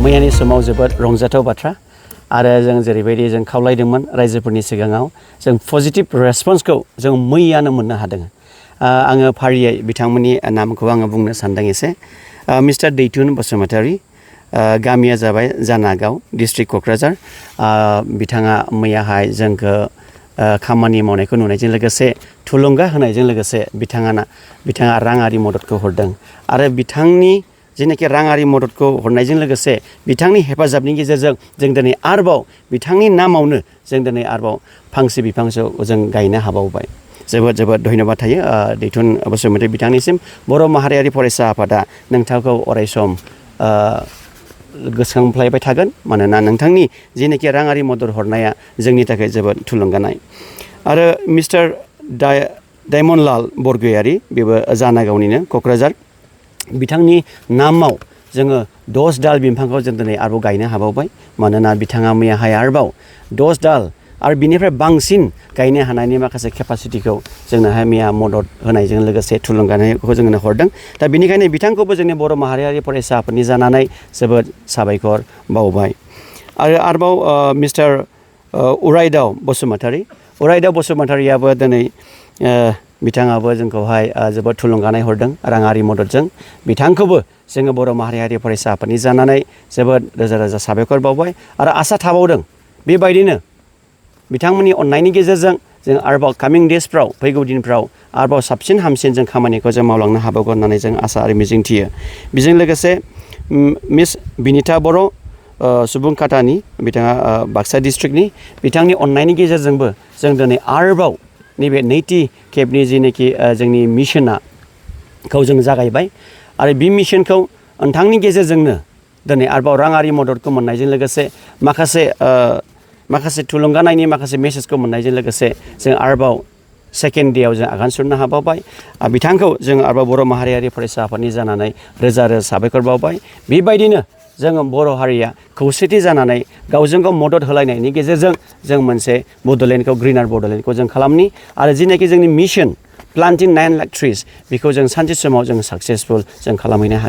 मैयानि समाव जोबोद रंजाथाव बाथ्रा आरो जों जेरैबायदि जों खावलायदोंमोन रायजोफोरनि सिगाङाव जों पजिटिभ रेसपन्सखौ जों मैयानो मोननो हादों। आङो फारियै बिथांमोननि नामखौ आङो बुंनो सानदों एसे। मिस्टार दैथुन बसुमतारी, गामिया जाबाय जानागाव, डिस्ट्रिक्ट क'क्राझार। बिथाङा मैयाहाय जोंखौ खामानि मावनायखौ नुनायजों लोगोसे थुलुंगा होनायजों लोगोसे बिथाङा राङारि मददखौ हरदों आरो बिथांनि जेनाखि राङारि मददखौ हरनायजों लोगोसे बिथांनि हेफाजाबनि गेजेरजों जों दिनै आरोबाव बिथांनि नामावनो जों दिनै आरोबाव फांसे बिफांखौ जों गायनो हाबावबाय। जोबोद जोबोद धन्यबाद थायो दैथुन बसुमतारी बिथांनिसिम। बर' माहारियारि फरायसा आफादा नोंथांखौ अरायसम गोसोखांफ्लायबाय थागोन, मानोना नोंथांनि जेनाखि राङारि मदद हरनाया जोंनि थाखाय जोबोद थुलुंगानाय। आरो मिस्टार डायमनलाल बरगयारी, बेबो जानागावनिनो, क'क्राझार। बिथांनि नामाव जोङो 10 दाल बिफांखौ जों दिनै आरोबाव गायनो हाबावबाय, मानोना बिथाङा मैयाहाय आरोबाव 10 दाल आरो बिनिफ्राय बांसिन गायनो हानायनि माखासे केपासिटिखौ जोंनोहाय मैया मदद होनायजों लोगोसे थुलुंगानायखौ जोंनो हरदों। दा बेनिखायनो बिथांखौबो जोंनि बर' माहारियारि फरायसा आफादनि जानानै जोबोद साबायखर बावबाय। आरोबाव मिस्टार उरायदाव बसुमतारीयाबो दिनै बिथाङाबो जोंखौहाय जोबोद थुलुंगानाय हरदों राङारि मददजों। बिथांखौबो जोङो बर' माहारियारि फरायसा आफादनि जानानै जोबोद रोजा रोजा साबायखर बावबाय आरो आसा थाबावदों बेबायदिनो बिथांमोननि अननायनि गेजेरजों जों आरोबाव कामिं डेसफ्राव, फैगौ दिनफ्राव आरोबाव साबसिन हामसिन जों खामानिखौ जों मावलांनो हाबावगोन होननानै जों आसा आरो मिजिंथियो। बेजों लोगोसे मिस बिनिता बर', सुबुंखातानि, बिथाङा बाक्सा डिस्ट्रिक्टनि, बिथांनि अननायनि गेजेरजोंबो जों दिनै आरोबाव नैबे नैथि खेबनि जेनाखि जोंनि मिशनखौ जों जागायबाय आरो बे मिशनखौ नोंथांनि गेजेरजोंनो दिनै आरोबाव राङारि मददखौ मोननायजों लोगोसे माखासे थुलुंगानायनि माखासे मेसेजखौ मोननायजों लोगोसे जों आरोबाव सेकेन्ड डेआव जों आगान सुरनो हाबावबाय। बिथांखौ जों आरोबाव बर' माहारियारि फरायसा आफादनि जानानै रोजा रोजा साबायखर बावबाय। बेबायदिनो जोङो बर' हारिया खौसेथि जानानै गावजों गाव मदद होलायनायनि गेजेरजों जों मोनसे बड'लेण्डखौ, ग्रिनार बड'लेण्डखौ जों खालामनि आरो जेनाखि जोंनि मिशन प्लान्टिं 9 लाख ट्रिस, बेखौ जों सानसे समाव जों साक्सेसफुल जों खालामहैनो हागोन।